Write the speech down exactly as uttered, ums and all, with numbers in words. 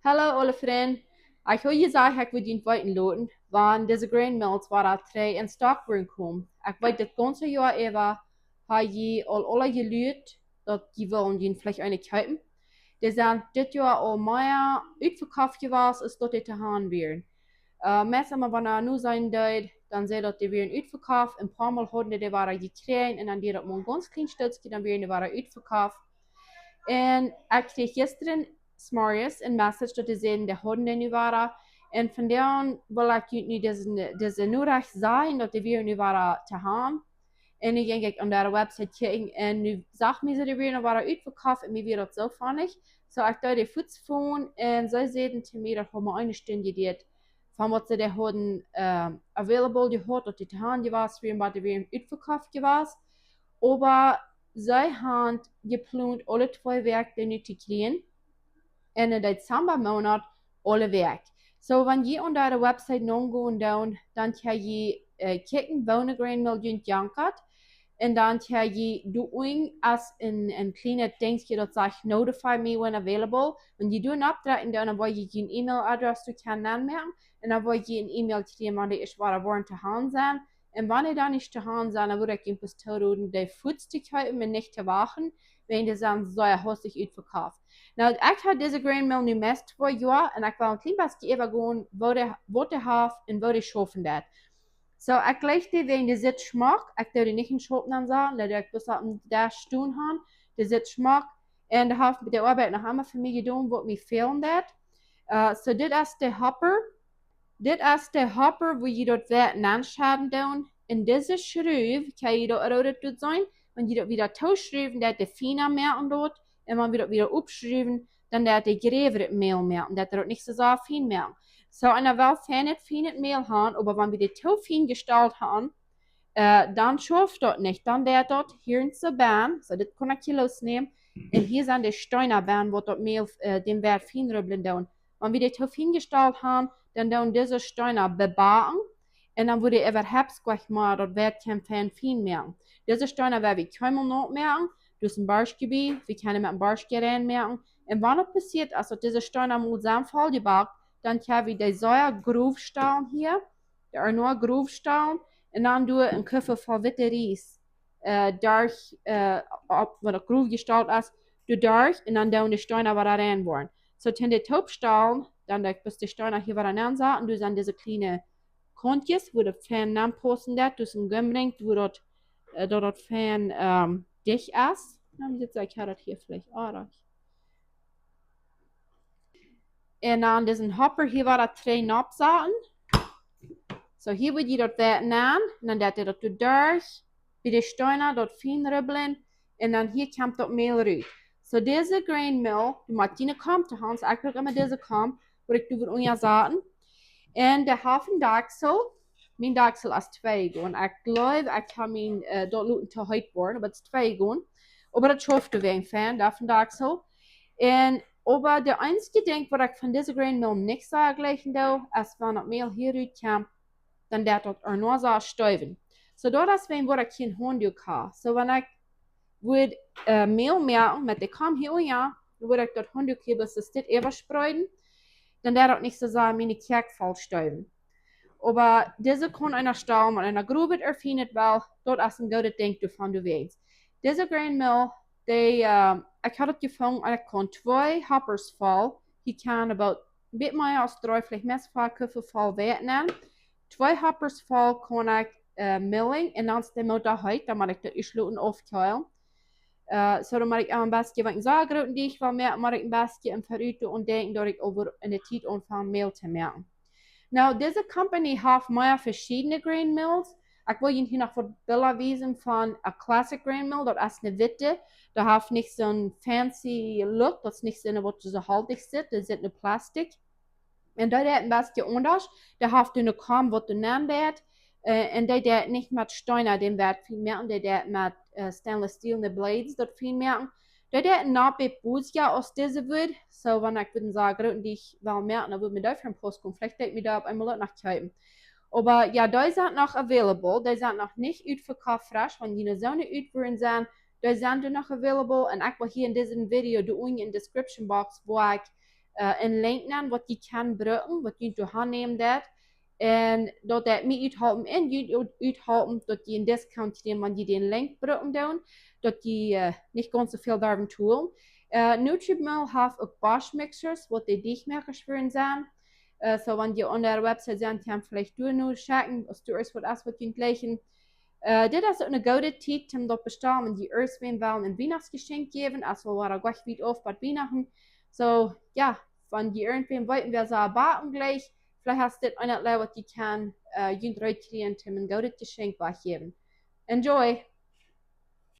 Hallo aule Frind. Ekj hab jesajcht, ekj wull junt weeten loten, wan dise Grain Mills wada trigj en Stock woaren komen. Ekj weet, daut gaunze Joa äwa ha jie aul aula jeluat, daut jie wullen junt veleicht eene kjeepen. Dee sent dit Joa aul mea utvekoft jewast aus daut dee to han wieren. Äh, meist emma, wan ekj nu seenen deed, dan säd daut, dee wieren utvekoft. Een poa Mol hauden dee, dee wada jekjräajen un dan deed daut mau een gaunz kjlien Stootje, dan wieren dee wada utvekoft. Un ekj kjrieech jistren zemorjes een Message, daut dee säden, dee hauden dee nu wada. Un vondoag well ekj junt nu dise, dise Norecht sajen, daut dee wieren nu wada to han. Un nu jinkj ekj aun äare Website kjikjen un nu sach mie, see, dee wieren nu wada utvekoft un mie wia daut soo funny. So, ekj deed dee fuaz phone un see säden to mie, daut haud mau eene Stund jeduat, von waut see dee hauden, ähm, available jehaut, daut dee to han jewast wieren, oba dee wieren utvekoft jewast. Oba see han jeplont, aule twee Wäakj dee nu to kjrieen. Un en Dezembamonat aule Wäakj. So, wan jie aun äare Website nogonen doonen, dan kjenn jie, äh, kjikjen, woone Grain Mill junt jankat. Un dan kjenn jie doa unjen es een, een kjlienet Dinkjsje, daut sajcht "Notify me when available". Wan jie doa nopp drekjen doonen, dan woa jie june E-Mail-Adress doa kjennen aunmoaken. Un dan woa jie eene E-Mail kjrieen, wan dee es wada woaren to han sent. Un wan dee dan nich to han sent, dan wudd ekj junt bloos tooroden, dee fuaz to kjeepen un nich to wachten, wiels dee sent sea hastich utvekoft. Nu, ekj hab dise Grain Mill nu meist twee Joa un ekj well een kjlien bät äwagonen, waut dee, waut dee haft un woo dee schaufen deit. So, ekj leew dee, wiels dee sitt schmock. Ekj doo dee nich en Schaup nenn saten, daut ekj bloos opp een Desch stonen hab. Dee sitt schmock. Un dee haft de Oabeit noch emma fa mie jedonen, waut mie fälen deit. Äh, so, dit es de Hopper. Dit es de Hopper, wua jie daut Weit nenschedden doonen. Un dise Schruw, kjenn jie daut, daut doa seenen? Wan jie daut wada tooschruwen, deit dee fiena moaken doa. Un wan jie daut wada oppschruwen, dan deit dee jrewret Mäl moaken, deit dee daut nich soo sea fien moaken. So, un dan well fienet, fienet Mäl han, oba wan wie dee too fien jestalt han, äh, dan schauft daut nich. Dan deit daut hia en soo benn, so, dit kaun ekj hia losnämen. Un hia sent de Steena benn, waut daut Mäl, äh, dän Weit fien rubblen doonen. Wan wie dee too fien jestalt han, dan doonen dise Steena bebaken. Un dan woat dee äwahaupt, saj ekj mol, daut Weit kjeen fien, fien moaken. Dise Steena woa wie kjeenmol nopp moaken. Daut es een Borscht bie, wie kjennen met een Borscht rein moaken. Un wan daut passieet, aus daut dise Steena mol sent voll jebakt, dan kjenn wie dee sea groff stalen hia. Dee Arnoa groff stalen. Un dan doo wie een Kuffel voll witte Ries, äh, derch, äh, opp, wan daut groff jestalt es, doa derch un dan doo wie de Steena wada rein woaren. So, toom dee toop stalen, dan doo ekj bloos de Steena hia wada nensaten, doa sent dise kjliene Kauntjes, wua daut fien nenpaussen deit, doa es een Gumrinj, wua daut, äh, daut daut fien, ähm, dicht es. Nu, dit, ekj hab daut hia veleicht aundasch. Un dan disen Hopper hia wada trigj nopp saten. So, hia woa jie daut Weit nenn, un dan deit dee daut doa derch, bie de Steena daut fien rubblen, un dan hia kjemt daut Mäl rut. So, dise Grain Mill, dee mott jie en de Kom to han, ekj bruck emma dise Kom, woa ekj doa wada unja saten. Un dee haft een Dakjsel, mien Dakjsel es twei jegonen. Ekj jleew, ekj hab mien, äh, daut loten too heet woaren, oba daut es twei jegonen. Oba daut schauft doawäajen fien, daut es een Dakjsel. Un, oba daut eensje Dinkj, waut ekj von dise Grain Mill nich soo jlikjen doo, es wan daut Mäl hia rut kjemt, dan deit daut Arnoa sea steewen. So, daut es wäajen, waut ekj kjeen Haunduak hab. So, wan ekj wudd, äh, Mäl moaken met de Kom hia unja, dan wudd ekj daut Haunduak hia bloos dit äwaspreeden, dan deit daut nich soo sea miene Kjäakj voll steewen. Oba dise kaun eena stalen, wan eena growet ooda fienet well, daut es een goodet Dinkj doavon, du weetst. Dise Grain Mill, dee, äh, ekj hab daut jefungen un ekj kaun twee Hoppers voll, hia kjennen about een bät mea aus dree, veleicht meist fia Kuffel voll Weit nenn. Twee Hoppers voll kaun ekj, äh, millen un dan es de Motor heet, dan mott ekj daut ieescht loten aufkjeelen. Äh, so dan mott ekj een bät, wan ekj soo grooten Deajch well moaken, mott ekj een bät em Verut aun denkjen, daut ekj äwa en de Tiet aunfang Mäl to moaken. Nu, dise Company haft mea veschiedne Grain Mills. Ekj well junt hia noch waut Bilda wiesen von een Classic Grain Mill, daut es een witte. Daut haft nich soon fancy look, daut es nich soon, waut soo haltich sitt, daut sitt ut Plastik. Un dee deit een bät aundasch. Dee haft eene Kom, waut doa nenn deit. Äh, un dee deit nich met Steena dän Weit fien moaken, dee deit met, äh, stainless steel, de Blades, daut fien moaken. Dee deit een bät bosja aus dise wudd. So, wan ekj wudd soo grooten Deajch well moaken, dan wudd mie dee fa een Pos komen. Veleicht deed mie dee opp eemol uk noch kjeepen. Oba jo, dee sent noch available. Dee sent noch nich utvekoft fresch, wan jie nu soone utwuaren sent, dee sent doa noch available. Un ekj well hia en dise Video de unjen en de description box, wua ekj, uh, een Link nenn, waut jie kjennen brucken, waut jie doa aunnämen deit. Un daut deit mie uthalpen un junt uthalpen, daut jie een Discount kjrieen, wan jie dän Link brucken doonen, daut jie uh, nich gaunz soo väl derwen tolen. Uh, Nutrimill haft uk Bosch Mixers, waut de Deajchmoakasch fa sennen. Uh, so wan jie aun äare Website sent, kjennen veleicht doa no checken, aus doa es waut es, waut jie jleichen. Uh, dit es uk eene goode Tiet, om daut to bestalen, wan jie irjentwäm wellen een Wienachtsjeschenkj jäwen, aus wie wada goa wiet auf bie Wienachten. So, jo, wan jie irjentwäm weeten, wäa see backen jlikjt, veleicht es dit een Leit, waut jie kjennen uh, junt rut kjrieen, om een goodet Jeschenkj wajchjäwen. Enjoy!